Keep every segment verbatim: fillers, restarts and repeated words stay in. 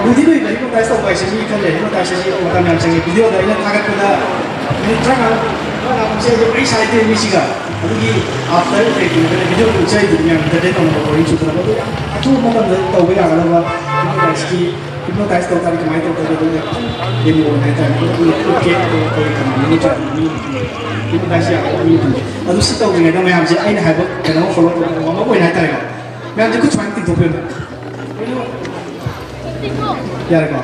ꯂꯨꯗꯤ ꯂꯨꯏꯕ ꯍꯤꯞꯅꯣꯇꯥꯏꯁ ꯇꯧꯕ ꯍꯥꯏꯁꯦ, ꯃꯤ ꯈꯔ ꯂꯩ ꯍꯤꯞꯅꯣꯇꯥꯏꯁ ꯍꯥꯏꯁꯦ ꯃꯇꯝ ꯌꯥꯝ ꯆꯪꯉꯤ꯫ ꯚꯤꯗꯤꯑꯣꯗ ꯑꯩꯅ ꯊꯥꯒꯠꯄꯗ ꯃꯤꯅꯤꯠ ꯇꯔꯥꯃꯉꯥ, ꯇꯔꯥꯃꯉꯥꯃꯨꯛꯁꯦ ꯑꯩꯁꯦ ꯂꯣꯏ ꯁꯥꯏꯗꯦ ꯃꯤꯁꯤꯒ꯫ ꯑꯗꯨꯒꯤ ꯑꯥꯐꯇꯔ ꯏꯐꯦꯛꯇꯨꯅ ꯚꯤꯗꯤꯑꯣ ꯎꯠꯆꯔꯤꯗꯨꯗꯤ ꯃꯌꯥꯝ ꯏꯟꯇꯔꯇꯦꯟ ꯇꯧꯅꯕ, ꯕꯣꯔꯤꯡ ꯆꯨꯗꯅꯕ꯫ ꯑꯗꯨ ꯌꯥꯝ ꯑꯊꯨꯕ ꯃꯇꯝꯗ ꯇꯧꯕ ꯌꯥꯒꯗꯕ ꯍꯤꯞꯅꯣꯇꯥꯏꯁꯀꯤ, ꯍꯤꯞꯅꯣꯇꯥꯏꯁ ꯇꯧ ꯇꯥꯔꯗꯤ ꯀꯃꯥꯏꯅ ꯇꯧꯒꯗꯒꯦ, ꯑꯗꯨꯒ ꯗꯦꯃꯣ ꯑꯣꯏꯅ ꯍꯥꯏꯇꯥꯔꯦ꯫ ꯑꯗꯨꯒ ꯎꯠꯀꯦ꯫ ꯑꯗꯨꯒ ꯑꯩꯈꯣꯏꯒꯤ ꯀꯃꯥꯟꯗꯣ ꯅꯠꯇ꯭ꯔꯒ ꯃꯤ ꯍꯤꯞꯅꯣꯇꯥꯏꯁ ꯌꯥꯒꯗꯕ ꯃꯤ ꯑꯗꯨꯝ꯫ ꯑꯗꯨ ꯁꯤ ꯇꯧꯗ꯭ꯔꯤꯉꯩꯗ ꯃꯌꯥꯝꯁꯦ ꯑꯩꯅ ꯍꯥꯏꯕ ꯀꯩꯅꯣ ꯐꯣꯂꯣ ꯇꯧꯕ ꯑꯃ ꯑꯣꯏꯅ ꯍꯥꯏꯇꯥꯔꯦꯀꯣ꯫ ꯃꯌꯥꯝꯁꯦ ꯈꯨꯠ ꯁꯨꯃꯥꯏꯅ ꯇꯤꯡꯊꯣꯛꯄꯤꯌꯨꯅꯦ꯫ ꯌꯥꯔꯦꯀꯣ?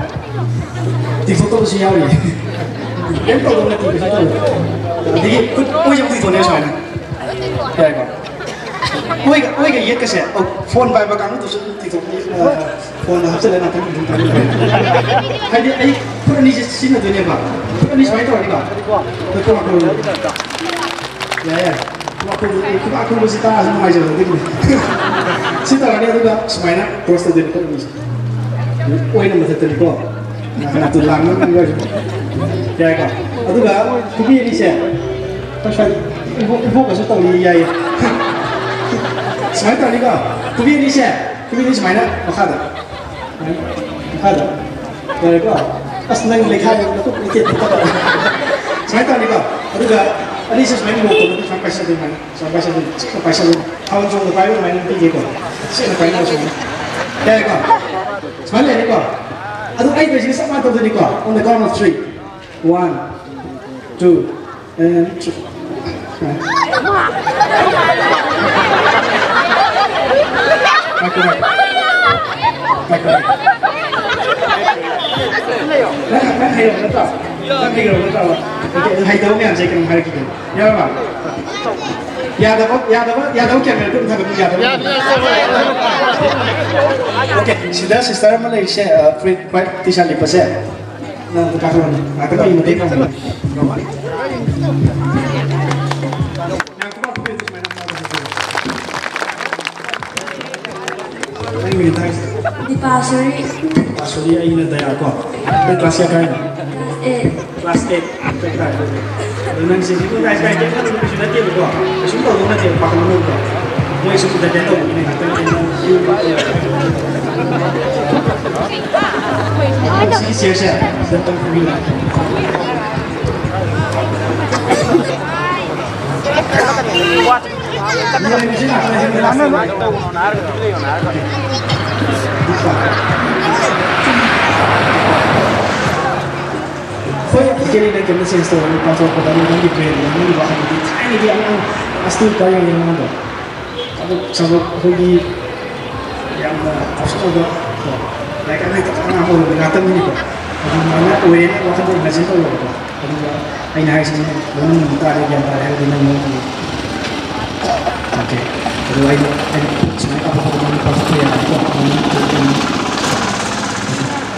ꯇꯤꯡꯊꯣꯛꯇꯕꯁꯨ ꯌꯥꯎꯔꯤ꯫ ꯀꯩꯝ ꯇꯧꯗꯕ ꯅꯠꯇꯦ, ꯀꯩꯁꯨ ꯇꯧꯗꯦ꯫ ꯑꯗꯒꯤ ꯈꯨꯠ ꯑꯣꯏꯁꯦ ꯑꯃꯨꯛ ꯇꯤꯡꯊꯣꯛꯅꯦ ꯁꯨꯃꯥꯏꯅ꯫ ꯌꯥꯔꯦꯀꯣ? ꯑꯣꯏꯒ, ꯑꯣꯏꯒ ꯌꯦꯠꯀꯁꯦ, ꯑꯧ, ꯐꯣꯟ ꯄꯥꯏꯕ ꯀꯥꯡꯕꯨꯗꯨꯁꯨ ꯑꯗꯨꯝ ꯇꯤꯡꯊꯣꯛꯄꯤ, ꯑ, ꯐꯣꯟꯗꯣ ꯍꯥꯞꯆꯤꯜꯂꯒ ꯉꯥꯛꯇꯪ ꯑꯗꯨꯝ ꯄꯥꯏꯕꯤꯌꯨ꯫ ꯍꯥꯏꯗꯤ ꯑꯩ ꯈꯨꯠ ꯑꯅꯤꯁꯦ ꯁꯤꯖꯤꯟꯅꯗꯣꯏꯅꯦꯕ꯫ ꯈꯨꯠ ꯑꯅꯤ ꯁꯨꯃꯥꯏꯅ ꯇꯧꯔꯅꯤꯀꯣ꯫ ꯑꯩꯈꯣꯏ ꯈꯨꯕꯥꯛ ꯈꯨꯕ꯫ ꯌꯥꯏ, ꯌꯥꯏ꯫ ꯈꯨꯕꯥꯛ ꯈꯨꯕ, ꯈꯨꯕꯥꯛ ꯈꯨꯕꯁꯤ ꯇꯥꯔꯁꯨ ꯅꯨꯡꯉꯥꯏꯖꯕ ꯑꯗꯨꯒꯤꯅꯤ꯫ ꯁꯤ ꯇꯧꯔꯅꯤ, ꯑꯗꯨꯒ ꯁꯨꯃꯥꯏꯅ ꯀ꯭ꯔꯣꯁ ꯇꯧꯗꯣꯏꯅꯤ ꯈꯨꯠ ꯑꯅꯤꯁꯦ꯫ ꯑꯣꯏꯅ ꯃꯊꯛꯇꯅꯤꯀꯣ꯫ ꯅꯥꯇꯣꯟ ꯂꯥꯡꯕ ꯉꯝꯃꯣꯏ꯫ ꯌꯥꯏꯀꯣ? ꯑꯗꯨꯒ ꯈꯨꯕꯤ ꯑꯅꯤꯁꯦ ꯏꯕꯣꯛ-, ꯏꯕꯣꯛꯀꯁꯨ ꯇꯧꯅꯤ, ꯌꯥꯏꯌꯦ꯫ ꯁꯨꯃꯥꯏꯅ ꯇꯧꯔꯅꯤꯀꯣ? ꯈꯨꯕꯤ ꯑꯅꯤꯁꯦ, ꯈꯨꯕꯤ ꯑꯅꯤ ꯁꯨꯃꯥꯏꯅ ꯃꯈꯥꯗ꯫ ꯁꯨꯃꯥꯏꯅ ꯃꯈꯥꯗ꯫ ꯌꯥꯔꯦꯀꯣ? ꯑꯁ, ꯅꯪ ꯂꯩꯈꯥꯏ ꯅꯈꯨꯠ ꯂꯩꯇꯦ꯫ ꯁꯨꯃꯥꯏꯅ ꯇꯧꯔꯅꯤꯀꯣ? ꯑꯗꯨꯒ ꯑꯅꯤꯁꯦ ꯁꯨꯃꯥꯏꯅ ꯂꯣꯛ ꯇꯧꯕꯗ ꯁꯨꯃꯥꯏꯅ ꯄꯥꯏꯁꯟꯗꯣꯏꯅꯤ, ꯁꯨꯃꯥꯏꯅ꯫ ꯁꯨꯃꯥꯏꯅ ꯄꯥꯏꯁꯜꯂꯨ꯫ ꯁꯤꯅ ꯄꯥꯏꯁꯜꯂꯨ꯫ ꯊꯥꯕꯜ ꯆꯣꯡꯕ ꯄꯥꯏꯕ ꯑꯗꯨꯃꯥꯏꯅ ꯄꯤꯒꯦꯀꯣ꯫ ꯁꯤꯅ ꯄꯥꯏꯅꯕ ꯁꯨꯃꯥꯏꯅ꯫ ꯌꯥꯏꯀꯣ? ꯁꯨꯃꯥꯏꯅ ꯂꯩꯔꯅꯤꯀꯣ? ꯑꯗꯨ ꯑꯩ ꯇꯧꯔꯤꯁꯤꯒ ꯆꯞ ꯃꯥꯟꯅ ꯇꯧꯗꯣꯏꯅꯤꯀꯣ? On the count of three. One, two, and three. ꯉꯥꯏꯈꯣ, ꯉꯥꯏꯈꯣ꯫ ꯉꯥꯏꯈꯣ, ꯉꯥꯏꯈꯣ꯫ ꯅꯪ, ꯅꯪ ꯍꯩꯔꯕ ꯅꯠꯇ꯭ꯔꯣ? ꯅꯪ ꯍꯩꯔꯕ ꯅꯠꯇ꯭ꯔꯣ? ꯑꯣꯀꯦ, ꯑꯗꯨ ꯍꯩꯇꯕ ꯃꯌꯥꯝꯁꯦ ꯑꯩ ꯀꯩꯅꯣꯝ ꯍꯥꯏꯔꯛꯈꯤꯒꯦ꯫ ꯌꯥꯔꯕ? ꯌꯥꯗꯕ, ꯌꯥꯗꯕ, ꯌꯥꯗꯕ ꯀꯦꯃꯦꯔꯥꯗꯨ ꯑꯝꯇ ꯊꯥꯒꯠꯂꯨ, ꯌꯥꯗꯕ꯫ ꯑꯣꯀꯦ, ꯁꯤꯗ ꯁꯤꯁꯇꯔ ꯑꯃ ꯂꯩꯔꯤꯁꯦ, ꯑ, ꯐꯨꯔꯤꯠ ꯋꯥꯏꯠ ꯇꯤ ꯁꯥꯔꯠ ꯂꯤꯠꯄꯁꯦ꯫ ꯅꯪ ꯑꯝꯇ ꯀꯥꯈꯠꯂꯛꯑꯣꯅꯦ꯫ ꯉꯥꯛꯇꯪ ꯑꯩ ꯃꯇꯦꯡ ꯄꯥꯡꯒꯦ꯫ ꯅꯪ ꯃꯤꯡ ꯇꯥꯛꯁ? ꯗꯤꯄꯥꯁꯣꯔꯤ꯫ ꯗꯤꯄꯥꯁꯣꯔꯤ, ꯑꯩꯅ ꯗꯌꯥ ꯀꯣ꯫ ꯅꯪ ꯀ꯭ꯂꯥꯁ ꯀꯌꯥ ꯀꯥꯏꯅꯣ? Class eight. Class eight. ꯆꯞ ꯇꯥꯏ ꯑꯗꯨꯗꯤ꯫ ꯑꯗꯣ ꯅꯪꯁꯦ ꯍꯤꯞꯅꯣꯇꯥꯏꯁ ꯀꯥꯏ ꯀꯩꯝ ꯈꯜꯂꯨꯅꯨ, ꯀꯩꯁꯨ ꯅꯠꯇꯦꯕꯀꯣ꯫ ꯀꯩꯁꯨꯝ ꯇꯧꯗꯧ ꯅꯠꯇꯦꯕ, ꯄꯥꯈꯠꯂꯨꯅꯨꯀꯣ꯫ ꯃꯣꯏ ꯁꯨꯝ ꯏꯟꯇꯔꯇꯦꯟ ꯇꯧꯕꯒꯤꯅꯦ ꯉꯥꯛꯇꯪ꯫ ꯁꯤꯒꯤ ꯆꯤꯌꯔꯁꯦ ꯁꯤꯗ ꯑꯝꯇꯪ ꯐꯝꯕꯤꯌꯨ꯫ ꯃꯤꯑꯣꯏꯕꯁꯤ ꯉꯥꯛꯇꯅ ꯍꯦꯟꯅ ꯂꯥꯛꯄ꯫ ꯑꯩꯈꯣꯏ ꯐꯤꯖꯤꯀꯦꯜꯂꯤꯗ ꯀꯩꯝꯇ ꯆꯦꯟꯖ ꯇꯧꯔꯒ ꯄꯥꯡꯊꯣꯔꯛꯄꯗ ꯅꯪꯒꯤ ꯕ꯭ꯔꯦꯟꯗꯣ, ꯅꯪꯒꯤ ꯋꯥꯈꯜꯗꯨꯗꯤ ꯊꯥꯏꯅꯒꯤ ꯑꯉꯥꯡ ꯀ꯭ꯂꯥꯁ ꯇꯨ ꯀꯥꯔꯤꯉꯩꯒꯤ ꯑꯉꯥꯡꯗꯣ꯫ ꯊꯕꯛ ꯊꯕꯛ ꯑꯩꯈꯣꯏꯒꯤ ꯌꯥꯝꯅ ꯑꯞꯁꯦꯠ ꯑꯣꯏꯕ, ꯀꯣ, ꯂꯥꯏꯔꯤꯛ ꯌꯥꯝ ꯍꯩꯇꯕ ꯑꯉꯥꯡ ꯑꯣꯏꯕ ꯉꯥꯛꯇꯅꯤꯅꯀꯣ꯫ ꯑꯗꯨꯃꯥꯏꯅ ꯑꯣꯏꯔꯦꯅ ꯋꯥꯈꯜꯗ ꯏꯃꯦꯖꯤꯟ ꯇꯧꯔꯒꯀꯣ꯫ ꯑꯗꯨꯒ ꯑꯩꯅ ꯍꯥꯏꯁꯤꯅ ꯅꯪ ꯃꯅꯨꯡ ꯇꯥꯔꯦ, ꯒ꯭ꯌꯥꯟ ꯇꯥꯔꯦ ꯍꯥꯏꯔꯗꯤ ꯅꯪ ꯃꯅꯨꯡ ꯑꯣꯀꯦ꯫ ꯑꯗꯨ ꯑꯩꯅ, ꯑꯩꯅ ꯁꯨꯃꯥꯏꯅ ꯀꯥꯞꯊꯣꯛꯄꯗ ꯅꯪ ꯀꯥꯞꯊꯣꯛꯄ ꯌꯥꯔꯦꯀꯣ꯫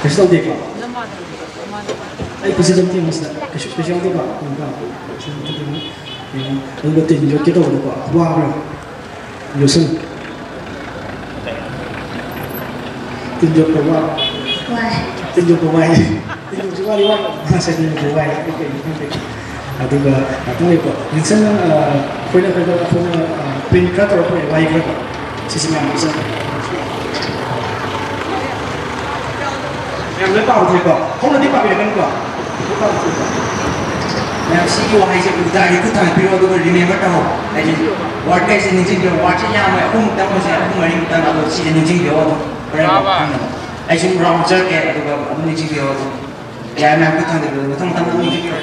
ꯀꯩꯁꯨ ꯇꯧꯗꯦꯀꯣ? ꯑꯩ ꯄꯩꯁꯥ ꯑꯗꯨꯝ ꯊꯦꯡꯕꯁꯤꯗ ꯀꯩꯁꯨ, ꯀꯩꯁꯨ ꯌꯥꯎꯗꯦꯀꯣ꯫ ꯑꯗꯨꯒ ꯇꯤꯟ ꯌꯣꯠꯀꯦ ꯇꯧꯕꯗꯀꯣ, ꯋꯥꯕ꯭ꯔꯥ? ꯌꯣꯠꯁꯤꯜꯂꯨ꯫ ꯇꯤꯟ ꯌꯣꯠꯄ ꯋꯥ-, ꯋꯥꯏ꯫ ꯇꯤꯟ ꯌꯣꯠꯄ ꯋꯥꯏ꯫ ꯇꯤꯟ ꯌꯣꯠꯄꯁꯤ ꯋꯥꯗꯤ ꯋꯥꯏ꯫ ꯃꯥꯁꯦ ꯇꯤꯟ ꯌꯣꯠꯄ ꯋꯥꯏ꯫ Okay, okay. ꯑꯗꯨꯒ ꯉꯥꯛꯇꯪ ꯂꯩꯀꯣ꯫ ꯅꯤꯜꯁꯟ, ꯅꯪ, ꯑ, ꯑꯩꯈꯣꯏꯅ ꯀꯩꯗꯧ-, ꯑꯩꯈꯣꯏꯅ, ꯑ, ꯄ꯭ꯔꯤꯟ ꯈꯔ ꯇꯧꯔꯛꯄ ꯌꯥꯏ, ꯋꯥꯍꯩ ꯈꯔ ꯀꯣ꯫ ꯁꯤꯁꯤ ꯃꯌꯥꯝ ꯅꯤꯜꯁꯟ꯫ ꯃꯌꯥꯝ ꯂꯣꯏ ꯄꯥꯕ ꯊꯣꯛꯏꯀꯣ? ꯍꯧꯅꯗꯤ ꯄꯥꯕꯤꯔꯛꯀꯅꯤꯀꯣ? ꯂꯣꯏ ꯄꯥꯕ ꯊꯣꯛꯏꯀꯣ? ꯃꯌꯥꯝ ꯁꯤꯒꯤ ꯋꯥꯍꯩꯁꯦ ꯎꯗꯥꯒꯤ ꯈꯨꯠ ꯊꯥꯡꯒꯠꯄꯤꯔꯣ, ꯑꯗꯨꯒ ꯔꯤꯃꯦꯝꯕꯔ ꯇꯧꯍꯧ꯫ ꯍꯥꯏꯗꯤ ꯋꯥꯔꯗ ꯀꯩꯁꯦ ꯅꯤꯡꯁꯤꯡꯕꯤꯔꯣ꯫ ꯋꯥꯔꯗꯁꯦ ꯌꯥꯝꯃꯣꯏ, ꯑꯍꯨꯝꯃꯨꯛꯇꯪ ꯑꯣꯏꯁꯦ, ꯑꯍꯨꯝ ꯃꯔꯤꯃꯨꯛꯇꯪ, ꯑꯗꯣ ꯁꯤꯁꯦ ꯅꯤꯡꯁꯤꯡꯕꯤꯔꯣ ꯑꯗꯨꯝ꯫ ꯍꯣꯔꯦꯟ ꯄꯥꯕ ꯐꯪꯅꯕ꯫ ꯑꯩ ꯁꯨꯝ ꯔꯥꯎꯟ ꯆꯠꯂꯛꯀꯦ, ꯑꯗꯨꯒ ꯑꯗꯨꯝ ꯅꯤꯡꯁꯤꯡꯕꯤꯔꯣ ꯑꯗꯨꯝ꯫ ꯌꯥꯏ, ꯃꯌꯥꯝ ꯈꯨꯠ ꯊꯥꯡꯒꯠꯄꯤꯔꯣ꯫ ꯃꯊꯪ ꯃꯊꯪ ꯑꯗꯨꯝ ꯅꯤꯡꯁꯤꯡꯕꯤꯔꯣ꯫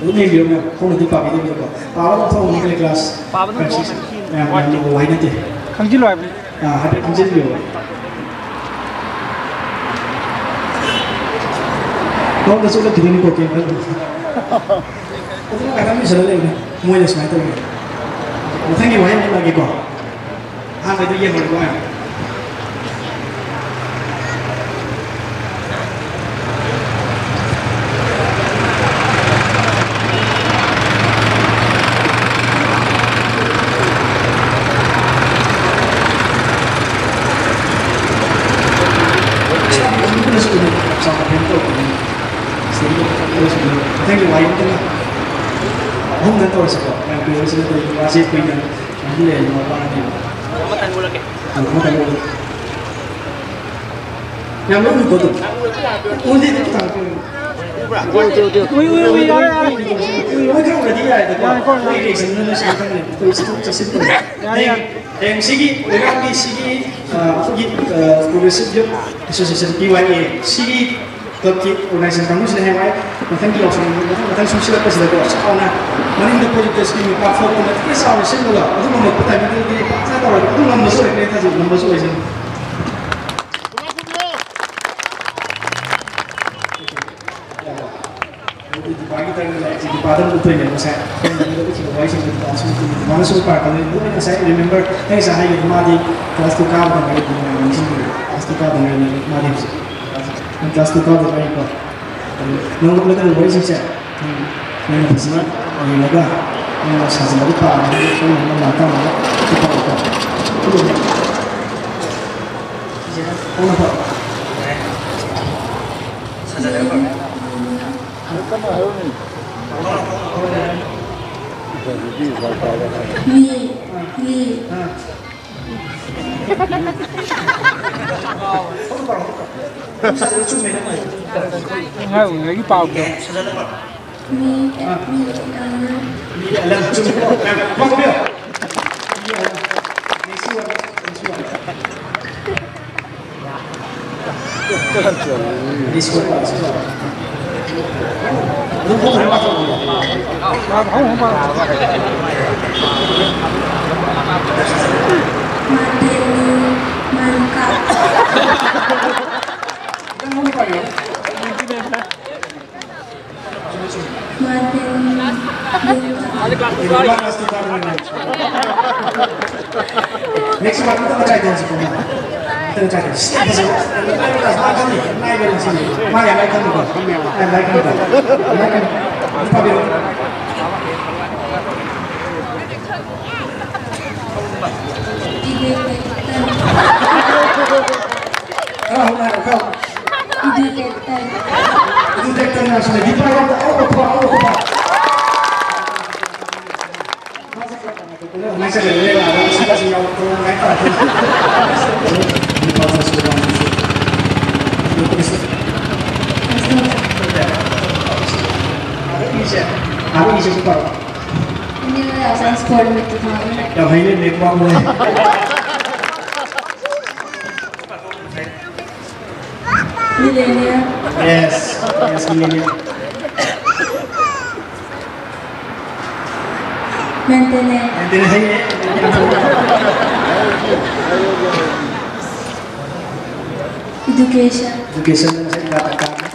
ꯑꯗꯨꯝ ꯌꯦꯡꯕꯤꯔꯣ ꯃꯌꯥꯝ꯫ ꯍꯧꯅꯗꯤ ꯄꯥꯕꯤꯗꯕꯅꯤꯀꯣ꯫ ꯄꯥꯕ ꯑꯗꯨꯝ ꯊꯣꯛꯑꯝꯒꯅꯤ ꯀ꯭ꯂꯥꯁ ꯄꯥꯕ ꯑꯗꯨꯝ ꯐꯥꯏꯚ, ꯁꯤꯛꯁ꯫ ꯊꯣꯛꯑꯝꯒꯅꯤ꯫ ꯃꯌꯥꯝ ꯌꯥꯝꯅ ꯋꯥꯍꯩ ꯅꯠꯇꯦ꯫ ꯈꯪꯖꯤꯜꯂꯣ ꯍꯥꯏꯕꯅꯤ꯫ ꯑꯥ, ꯍꯥꯏꯐꯦꯠ ꯈꯪꯖꯤꯟꯕꯤꯌꯣ꯫ ꯃꯉꯣꯟꯗꯁꯨ ꯎꯠꯂꯛꯈꯤꯗꯣꯏꯅꯤꯀꯣ, ꯀꯩꯝ ꯈꯜꯂꯨꯅꯨ꯫ ꯑꯗꯨꯝ ꯉꯥꯛꯇꯪ ꯂꯣꯏꯁꯤꯜꯂ ꯂꯩꯕꯅꯦ, ꯃꯣꯏꯅ ꯁꯨꯃꯥꯏꯅ ꯇꯧꯋꯦ꯫ ꯃꯊꯪꯒꯤ ꯋꯥꯍꯩ ꯑꯃ ꯎꯠꯂꯛꯑꯒꯦꯀꯣ꯫ ꯑꯍꯥꯟꯕꯩꯗꯣ ꯌꯦꯡꯍꯧꯔꯦꯀꯣ ꯃꯌꯥꯝ꯫ ꯃꯊꯪꯒꯤ ꯋꯥꯍꯩ ꯑꯃꯇꯪꯒ ꯑꯍꯨꯝꯗꯪ ꯇꯧꯔꯁꯤꯀꯣ꯫ ꯃꯌꯥꯝ ꯀꯨꯏꯔꯕꯁꯨ ꯅꯠꯇꯦ, ꯋꯥꯁꯦ ꯀꯨꯏꯅ ꯉꯥꯡꯍꯟ ꯂꯩꯔꯗꯤ ꯋꯥꯅꯦꯕ꯫ ꯑꯃꯇꯪ ꯎꯠꯂꯛꯀꯦ꯫ ꯑ, ꯑꯃꯇꯪ ꯎꯠꯂꯛꯀꯦ꯫ ꯌꯥꯝ ꯅꯣꯛꯅꯤꯡꯀꯣ ꯑꯗꯨꯝ꯫ ꯎꯗꯤ ꯑꯗꯨꯝ ꯇꯥꯛꯄꯤꯌꯨ꯫ ꯎꯏ, ꯎꯏ, ꯎꯏ, ꯌꯥꯔꯦ, ꯌꯥꯔꯦ꯫ ꯎꯏ, ꯎꯏ, ꯈꯔ ꯎꯔꯗꯤ ꯌꯥꯔꯦꯗꯀꯣ꯫ ꯌꯥꯔꯦꯀꯣ, ꯌꯥꯔꯦ꯫ ꯑꯩ reaction ꯗꯨꯅ ꯁꯨꯃꯥꯏꯅ ꯇꯧꯕꯅꯦ꯫ ꯑꯩꯈꯣꯏ ꯆꯠꯊꯣꯛ ꯆꯠꯁꯤꯟ ꯇꯧꯕ꯫ ꯌꯥꯔꯦ, ꯍꯌꯦꯡ, ꯌꯥꯔꯦ꯫ ꯍꯌꯦꯡ ꯁꯤꯒꯤ ꯂꯩꯕꯥꯛꯀꯤ ꯁꯤꯒꯤ, ꯑ, ꯑꯩꯈꯣꯏꯒꯤ, ꯑ, Progressive Youth Association, P Y A, ꯁꯤꯒꯤ club ꯀꯤ organization ꯀꯥꯡꯕꯨꯁꯤꯅ ꯍꯌꯦꯡꯋꯥꯏ ꯃꯊꯪꯒꯤ ꯌꯥꯎꯁꯪ, ꯃꯊꯪ, ꯃꯊꯪ ꯁꯨꯝ ꯁꯤꯜꯂꯛꯄꯁꯤꯗꯀꯣ, ꯆꯥꯎꯅ ꯃꯅꯤꯡꯗ projector screen ꯀꯥꯞꯊꯣꯛꯇꯅ ꯊꯤꯅ ꯆꯥꯎꯅ ꯁꯤꯜꯂꯒ ꯑꯗꯨꯒꯨꯝꯕ ꯃꯦꯠꯄ timing ꯗꯨꯗꯤ ꯄꯥꯛꯅ ꯇꯧꯔꯒ ꯑꯗꯨ ꯉꯝꯕꯁꯨ ꯑꯣꯏꯔꯦ, ꯊꯥꯖꯩ, ꯉꯝꯕꯁꯨ ꯑꯣꯏꯖꯅꯤ꯫ ꯑꯗꯨꯗꯤ ꯗꯤꯄꯥꯒꯤ ꯇꯔꯟꯗ ꯂꯥꯛꯑꯦ꯫ ꯗꯤꯄꯥꯗ ꯑꯃꯨꯛ ꯎꯠꯇꯣꯏꯅꯦ ꯉꯁꯥꯏ꯫ ꯑꯩꯈꯣꯏꯅ ꯅꯉꯣꯟꯗ ꯎꯠꯈꯤꯕ ꯋꯥꯔꯤꯁꯤꯡꯗꯣ ꯗꯤꯄꯥꯅꯁꯨ ꯎꯠꯇꯣꯏꯅꯦ꯫ ꯗꯤꯄꯥꯅꯁꯨ ꯎꯠꯄ ꯉꯥꯛꯇꯅꯤ꯫ ꯂꯣꯏꯅ ꯉꯁꯥꯏ remember ꯑꯩ ꯉꯁꯥꯏ ꯍꯥꯏꯈꯤꯕꯗꯣ ꯃꯥꯗꯤ class two ꯀꯥꯕꯗ ꯉꯥꯏꯔꯤ꯫ ꯅꯤꯡꯁꯤꯡꯕꯤꯌꯨ꯫ Class two ꯀꯥꯕꯗ ꯉꯥꯏꯔꯤ꯫ ꯃꯥꯗꯤ ꯍꯧꯖꯤꯛ ꯅꯪ class two ꯀꯥꯕꯗ ꯉꯥꯏꯔꯤꯀꯣ꯫ ꯑꯗꯨ ꯅꯪ ꯎꯠꯂꯛꯀꯗꯕ ꯋꯥꯔꯤꯁꯤꯡꯁꯦ ꯅꯪ, ꯅꯪꯅ ꯐꯖꯅ ꯌꯦꯡꯉꯒ ꯅꯪꯅ ꯁꯥꯖꯤꯜꯂꯒ ꯄꯥꯕꯗ ꯁꯣꯝꯅ ꯅꯪ ꯂꯥꯛ ꯇꯥꯔꯒ ꯎꯠꯄ ꯉꯥꯛꯇ꯫ ꯑꯗꯨꯒ ꯁꯤꯁꯦ ꯅꯪ ꯈꯪꯅꯕ꯫ ꯁꯥꯖꯤꯜꯂꯒ ꯄꯥꯕ꯫ ꯃꯤ, ꯃꯤ꯫ ꯉꯥꯏꯈꯣ, ꯉꯁꯥꯏꯒꯤ ꯄꯥꯎꯗꯣ꯫ ꯃꯤ, ꯃꯤ ꯑꯂꯝ꯫ ꯃꯤ ꯑꯂꯝ, ꯆꯨꯝꯃꯤꯀꯣ? ꯌꯥꯝ ꯄꯥꯎ ꯄꯤꯌꯣ꯫ ꯃꯤ Alam. Next one, next one꯫ Next one, ꯑꯝꯇꯪꯒ try ꯇꯧꯁꯤꯀꯣ, ꯃꯥ꯫ ꯑꯝꯇꯪꯒ try ꯇꯧꯁꯤ꯫ ꯁꯤ ꯌꯥꯝ ꯐꯖꯩ꯫ ꯃꯥ ꯈꯪꯅꯤ, ꯃꯥ ꯌꯥꯝ ꯂꯥꯏ ꯈꯪꯅꯤꯀꯣ꯫ ꯃꯥ ꯌꯥꯝ ꯂꯥꯏ ꯈꯪꯅꯤꯀꯣ꯫ ꯂꯥꯏ ꯈꯪꯅꯤ꯫ ꯑꯗꯨꯝ ꯄꯥꯕꯤꯔꯣ꯫ ꯈꯔ ꯍꯧꯅ ꯍꯥꯏꯔꯣ, ꯈꯔ ꯍꯧꯅ꯫ Detector꯫ Detector ꯅ ꯁꯤꯗ ꯒꯤꯇꯥꯔ ꯌꯥꯎꯗ ꯑꯧ, ꯑꯧ, ꯑꯧ, ꯑꯧ꯫ ꯑꯩꯈꯣꯏꯒꯤꯁꯨ ꯄꯥꯔꯣ꯫ Anyway, Assam Sport Meet two thousand. ꯌꯥꯝ ꯍꯩꯅꯦ, ꯃꯦꯝ ꯄꯥꯕ ꯍꯣꯏ꯫ Millennium. Yes, yes, millennium. Maintenance. Maintenance ꯍꯩꯌꯦ꯫ Education. Education ꯍꯩꯕ ꯗꯔꯀꯥꯔ꯫